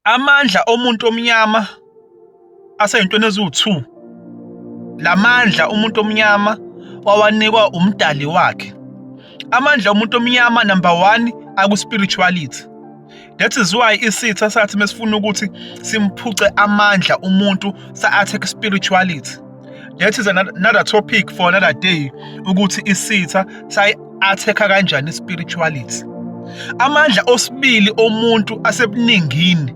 Amandla omuntu omnyama aseyintweni eziwu-2. Lamandla umuntu omnyama wawanikwa umdali wakhe. Amandla omuntu omnyama number 1 aku-spirituality. That is why isitha sathi mesifuna ukuthi simphuce amandla umuntu sa-attack spirituality. That is another topic for another day, ukuthi isitha sayi-attack-a kanjani spirituality. Amandla osibili omuntu asebuningini.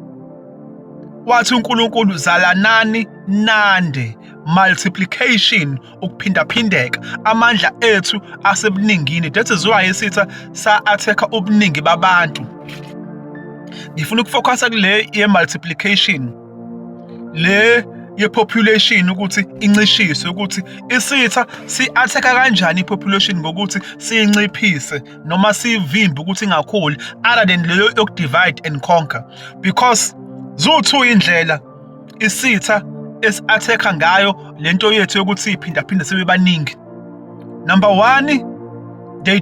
Wathi uNkulunkulu zalanani nande, multiplication, ukuphindaphindeka. Amandla ethu asebuningini. That is why isitha sa-attack-a ubuningi babantu. Ngifuna ukufocusa kule ye-multiplication, le ye-population, ukuthi incishiswe, ukuthi isitha si-attack-a kanjani i-population ngokuthi siyinciphise noma sivimbe ukuthi ingakhuli, other than leyo yoku-divide and conquer, because ziwu-two indlela isitha esi-attack-a ngayo lento yethu yokuthi siyiphindaphinde sibe baningi. Number one, they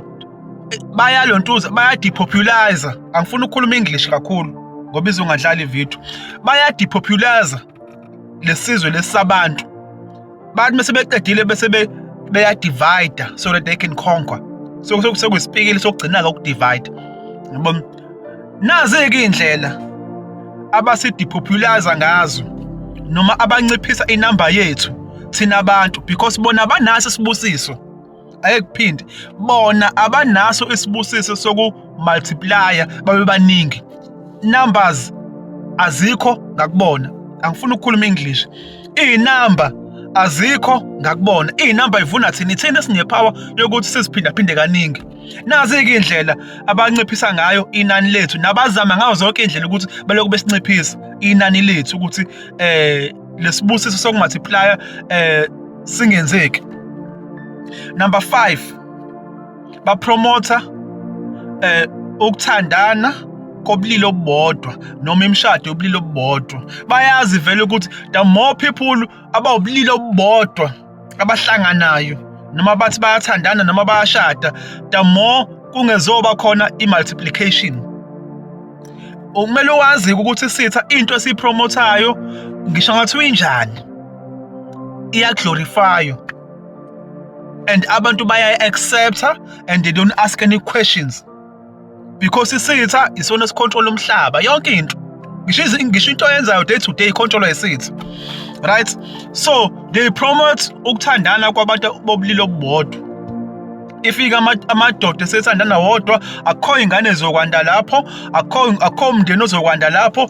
bayalontuza, baya-depopulize. Angifuni ukukhuluma English kakhulu ngoba izongadlala ividiyo. Baya-depopulize lesizwe lesisabantu. Bathi mase beqedile bese beya-divide so that they can conquer. So sekuyisipikili sokugcina-ke ukudivide, yabo. Nazi-ke iy'ndlela abasidepopulize ngazo noma abanciphisa inamba yethu thina abantu, because bona abanaso isibusiso. Ake kuphinde, bona abanaso isibusiso soku-multiplya babe baningi. Numbers azikho ngakubona. Angifuni ukukhuluma English. Iy'namba azikho ngakubona. Iy'namba ivuna thina, ithina esinepower yokuthi siziphindaphinde kaningi. Nazi-ke iy'ndlela abanciphisa ngayo inani lethu, nabazama ngazo zonke iy'ndlela ukuthi balokhu besinciphisa inani lethu, ukuthi lesibusiso sokumultiplya singenzeki. Number 5, bapromota ukuthandana kobulili obubodwa noma imishado yobulili obubodwa. Bayazi vele ukuthi the more people abawubulili obubodwa abahlanganayo noma bathi bayathandana noma bayashada, the more kungezoba khona i-multiplication. Ukumele wazi ukuthi isitha into esiyipromotayo, ngisho ngathi uyinjani, iyaglorify and abantu baya-accepta and they don't ask any questions, because isitha isona esicontrol umhlaba yonke into. Ngisho into oyenzayo day to day icontrolwa isitha, right? So they promote ukuthandana kwabantu bobulili obubodwa. Ifika amadoda esethandana wodwa, akukho ingane ezokwanda lapho, akukho umndeni ozokwanda lapho,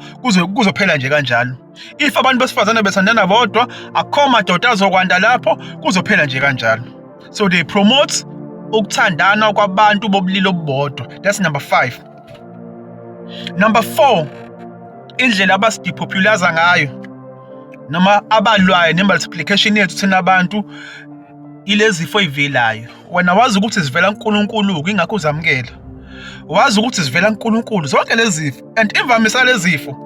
kuzophela nje kanjalo. If abantu besifazane bethandana bodwa, akukho madoda azokwanda lapho, kuzophela nje kanjalo. So they promote ukuthandana kwabantu bobulili obubodwa. That's number 5. Number 4, indlela abasidepopulaza ngayo noma abalwayo ne-multiplication yethu thina abantu, ilezifo ey'velayo. Wena wazi ukuthi zivela kuNkulunkulu, ingakho uzamukela. Wazi ukuthi zivela kuNkulunkulu zonke lezi zifo, and imvamisa lezi zifo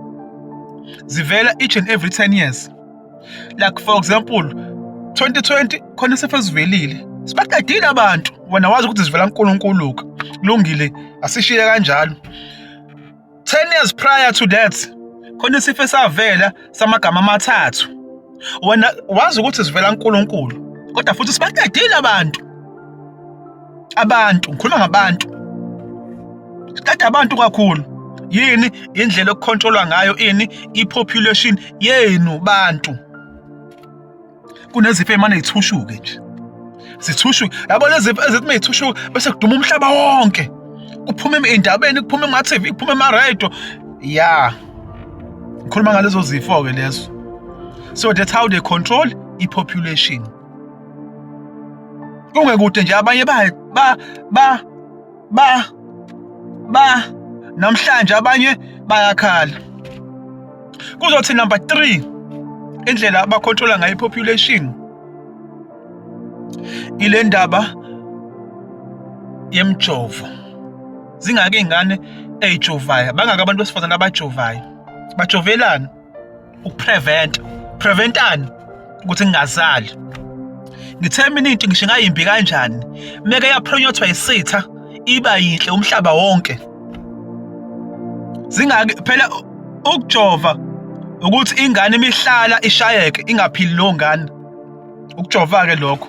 zivela each and every 10 years. Like for example, 2020 khona isifo esivelile, sibaqedile abantu. Wena wazi ukuthi zivela kuNkulunkulu, kulungile, asishiye kanjalo. 10 years prior to that khona isifo esavela samagama amathathu. Wena wazi ukuthi sivela kuNkulunkulu, kodwa futhi sibaqedile abantu. Abantu, ngikhuluma ngabantu, siqeda abantu kakhulu. Yini indlela okucontrolwa ngayo ini i-population yenu bantu? Kunezifo emane zithushuke nje, zithushuke, yabo. Lezi zifo ezithi mayithushuka bese kuduma umhlaba wonke, kuphume ey'ndabeni, kuphume ema-TV, kuphume ema-radio. Ya, ngikhuluma ngalezo zifo-ke lezo. So that's how they control i-population. Kungekude nje abanye ba ba ba ba ba namhlanje abanye bayakhala. Kuzothi number 3, indlela abacontrola ngayo i-population, ile ndaba yemjovo. Zingake iy'ngane ey'jovayo, bangaki abantu besifazane abajovayo? Bajovelani? Ukuprevent. Preventani? Ukuthi ngingazali. Ngithe mina into ngisho ingayimbi kanjani, meke yapromotwa isitha, iba yinhle umhlaba wonke. Zingaki phela Ukujova ukuthi ingane imihlala ishayeke ingaphili leyo ngane. Ukujova-ke lokho.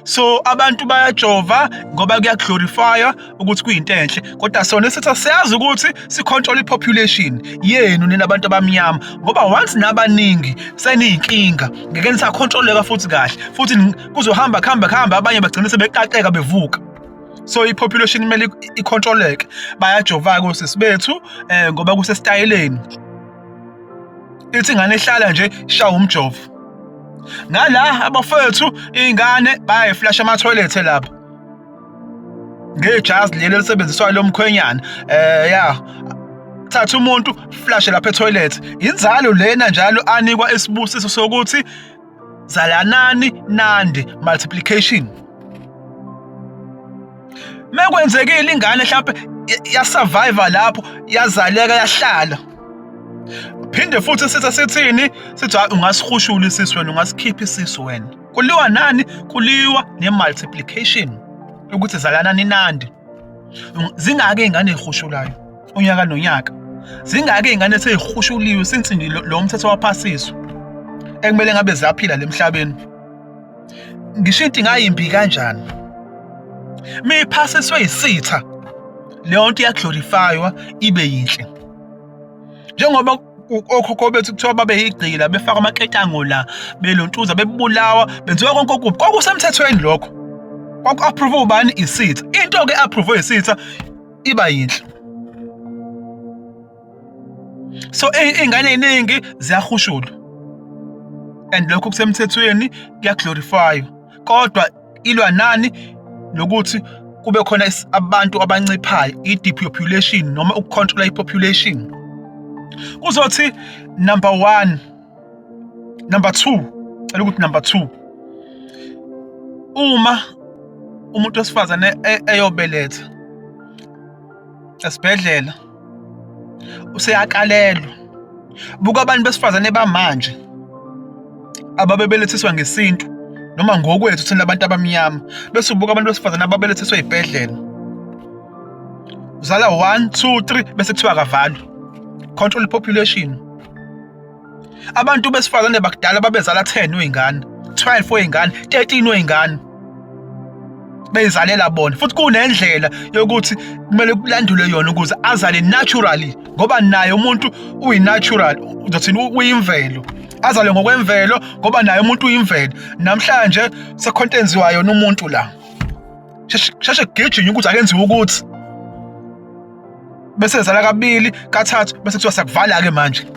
So abantu bayajova ngoba kuyaglorifya ukuthi kuyinto enhle, kodwa sona isitha siyazi ukuthi sicontrol i-population yenu nina abantu abamnyama, ngoba once nabaningi seniyinkinga, ngeke nisakhontroleka futhi kahle, futhi kuzohamba kuhamba kuhamba abanye bagcine sebeqaqeka bevuka. So i-population kumele icontroleke. Bayajova-ke osisi bethu ngoba kusesitayeleni. Ithi ingane ihlala nje ishawa umjovo. Ngala abafowethu iy'ngane bayayiflasha ama-toilet lapha ngejazi leli elisebenziswayo lomkhwenyana. Ya, thatha umuntu flashe lapha e-toilet. Inzalo lena njalo anikwa isibusiso sokuthi zalanani nandi, multiplication. Mekwenzekile ingane mhlawumbe yasurvive lapho, yazaleka, yahlala, phinde futhi sitha sithini, sithi hayi ungasihushula isisu wena, ungasikhipha isisu wena. Kuliwa nani? Kuliwa ne-multiplication, ukuthi zalanani nandi. Zingaki iy'ngane ey'hushulayo unyaka nonyaka? Zingaki iy'ngane esey'hushuliwe since nje lo mthetho waphasiswa ekumele ngabe ziyaphila le emhlabeni? Ngisho into ingayimbi kanjani, miphasiswe isitha leyo nto iyaglorifywa ibe yinhle. Njengoba okhokho bethu kuthiwa babe yigqila, befaka amaketango la, belontuza, bebulawa, benziwa konke okubi, kwakusemthethweni lokho, kwaku-approve ubani? Isitha. Into-ke approve isitha iba yinhle. So iy'ngane ey'ningi ziyahushulwa and lokho kusemthethweni, kuyaglorifywa, kodwa ilwa nani? Nokuthi kube khona abantu abanciphayo, i-depopulation noma ukucontrola i-population. Kuzothi number 1, number 2, cela ukuthi number 2, uma umuntu wesifazane eyobeletha esibhedlela useyakalelwa. Buka abantu besifazane bamanje ababebelethiswa ngesintu noma ngokwethu thina abantu abamnyama, bese ubuka abantu besifazane ababelethiswa ey'bhedlela, uzala 1 2 3 bese kuthiwa akavalwe. Control population. Abantu besifazane bakudala babezala 10 wey'ngane, 12 wey'ngane, 13 wey'ngane, beyizalela bona, futhi kunendlela yokuthi kumele kulandulwe yona ukuze azale naturally, ngoba naye umuntu uyi-natural, uzothini, uyimvelo, azale ngokwemvelo, ngoba naye umuntu uyimvelo. Namhlanje sekhonto enziwa yona umuntu la, sheshe kugijinywe ukuthi akenziwe ukuthi bese ezala kabili kathathu, bese kuthiwa siyakuvala-ke manje.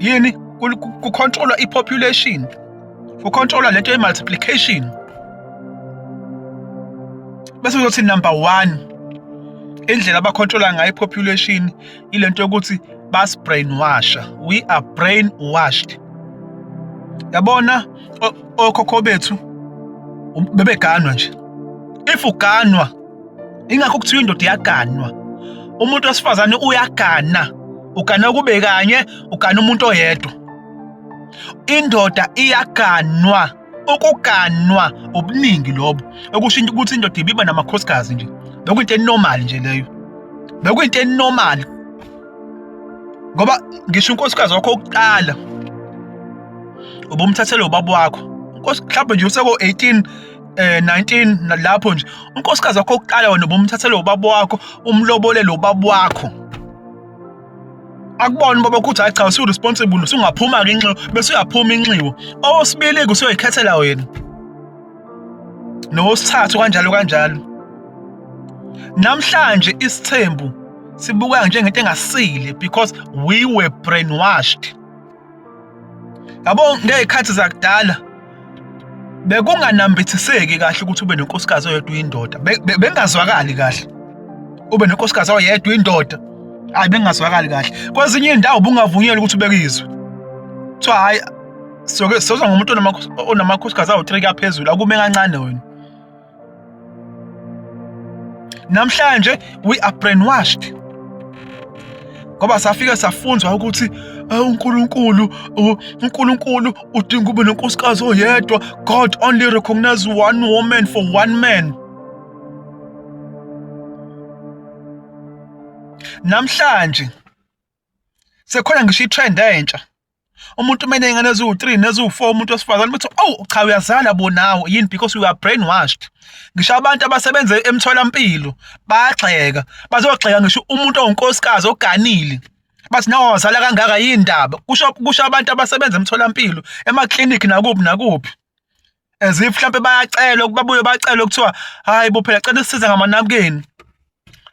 Yini? Kukhontrolwa i-population, kukhontrolwa lento ye-multiplication. Bese uzothi number 1, indlela abakhontrola ngayo i-population ilento yokuthi basi-brainwasha. We are brainwashed. Yabona okhokho bethu bebeganwa nje. If uganwa, ingakho kuthiwa indoda iyaganwa, umuntu wesifazane uyagana, ugana kube kanye, ugana umuntu oyedwa. Indoda iyaganwa, ukuganwa obuningi lobo okusho ukuthi indoda ibiba namakhosikazi nje, bekuyinto enormal nje leyo, bekuyinto enormal, ngoba ngisho unkosikazi wakho wokuqala ubumthathele ubaba wakho, inkosi mhlawumbe nje useko 18 19 lapho nje, unkosikazi wakho wokuqala wena ubumthathele ubaba wakho, umlobolele ubaba wakho, akubona ubaba ukuthi hayi cha, usu-responsible, usungaphuma-ke inxiwa, bese uyaphuma inxiwa. Owesibili-ke usuyoyikhethela wena, nowesithathu kanjalo kanjalo. Namhlanje isithembu sibukeka njengento engasile because we were brainwashed. Yabo, ngey'khathi zakudala bekunganambithiseki kahle ukuthi ube nonkosikazi oyedwa uyindoda, bengazwakali kahle ube nonkosikazi oyedwa indoda, hayi bengazwakali kahle. Kwezinye iy'ndawo bungavunyelwa ukuthi ubekizwe, kuthiwa hhayi, soke sozwa ngomuntu onamakhosikazi awu-3 kuyaphezulu, akume kancane wena. Namhlanje we are brainwashed, ngoba safike safunzwa ukuthi uNkulunkulu, uNkulunkulu udinga ube nonkosikazi oyedwa. God only recognize one woman for one man. Namhlanje Sekhona ngisho i-trend entsha. Umuntu uma eney'ngane eziwu-3 neziwu-4 umuntu wesifazane uthi oh cha uyazala bo nawe yini because you are brainwashed. Ngisho abantu abasebenza emtholampilo bayagxeka, bazogxeka ngisho umuntu owunkosikazi oganile. Bathi nawe wazala kangaka yini ndaba? Kusho abantu abasebenza emtholampilo, emaklinikhi nakuphi nakuphi. As if mhlampe bayacelwa ukuba babuye bacelwe kuthiwa hayi bo phela cela usisize ngamanabukeni.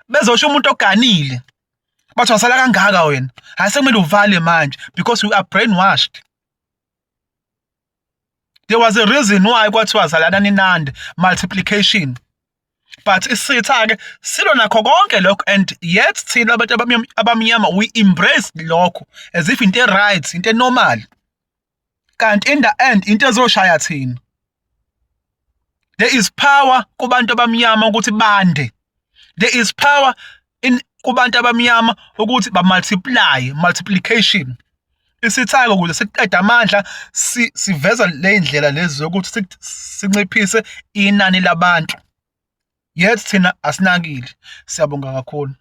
Bezosho umuntu oganile. Bathi wasala kangaka wena. Hayi sekumele uvale manje because we are brainwashed. There was a reason why kwathiwa zalanani nande multiplication. But isitha ke silo nakho konke lokho and yet thina abantu abamnyama we embrace lokho as if into right, into normal. Kanti in the end into ezoshaya thina. There is power kubantu abamnyama ukuthi bande. There is power in kubantu abamnyama ukuthi ba multiply, multiplication. Isithako ukuze siqede amandla siveza le ndlela lezi zokuthi sinciphise inani labantu. Yet thina asinakile. Siyabonga kakhulu.